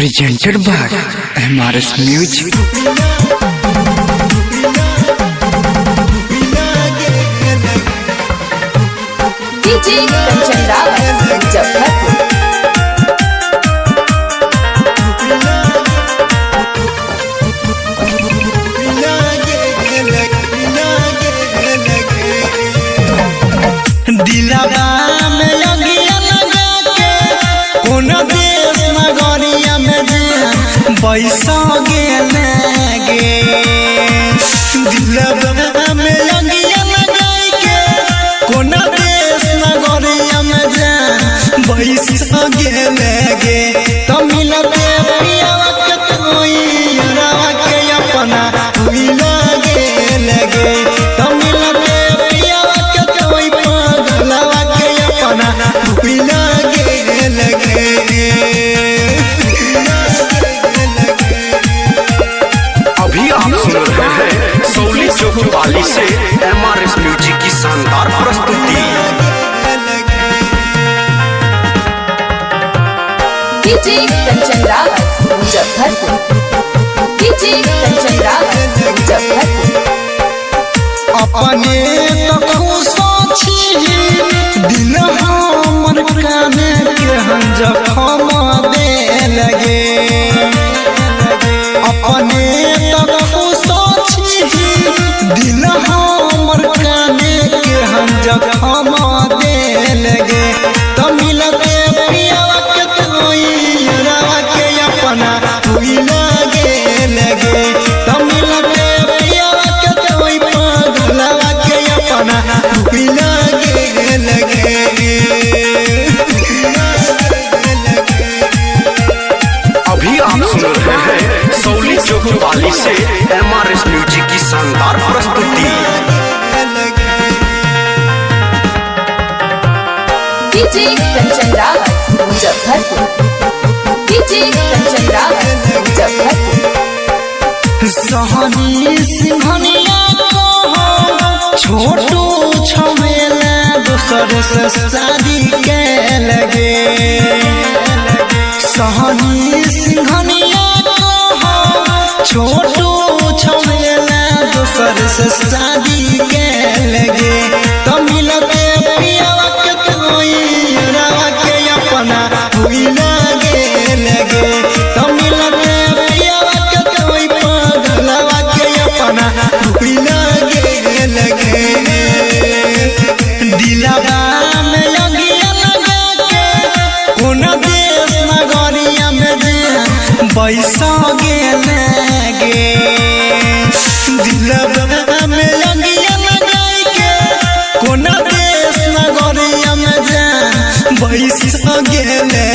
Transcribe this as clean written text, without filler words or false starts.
Presented by MRS Music. DJ Kanchan Rawat Muzaffarpur. दिलवा में लगिया लगा के कोनो देश नगरिया में जे बैसा गेले गे। दिलवा में लगिया लगा के कोनो देश नगरिया में जे बैसा गेले गे। तो मिलते पियावा के तोई रवा के अपना मिला गेले गे। तो मिलते पियावा के तोई पगलवा के अपना मिला गेले गे। अभी आप सुन रहे हैं सौली चौक पाली से एमआरएस म्यूजिक की शानदार प्रस्तुति। डीजे कंचन रावत मुजफ्फरपुर। डीजे कंचन रावत मुजफ्फरपुर। अपने तो खुश छी दिल हमर काने के हम जखम दे लगे। अपने तो खुश छी दिल हमर काने के हम जखम दे लगे। तो मिलते पियावा के तोई रवा के अपना मिला गे लगे। तो मिलते पियावा के तोई पगलवा के अपना मिला गे लगे। अभी आप सुन रहे हैं सौली चौक पाली से एमआरएस म्यूजिक की शानदार प्रस्तुति। डीजे कंचन रावत मुजफ्फरपुर। डीजे कंचन रावत मुजफ्फरपुर। सहनी सिंघनिया कहो छोटू छमेला दोसर से शादी के लगे। सहनी सिंघनिया कहो छोटू छमेला दोसर से शादी के लगे। तो मिलते पियावा के तोई रवा के अपना मिला गे लगे। तो मिलते पियावा के तोई पगलवा के अपना मिला गे लगे। दिलवा में लगिया लगा के कोनो देश नगरिया में जे बैसा गेले गे। दिलवा में लगिया लगा के कोनो देश नगरिया में जे बैसा गेले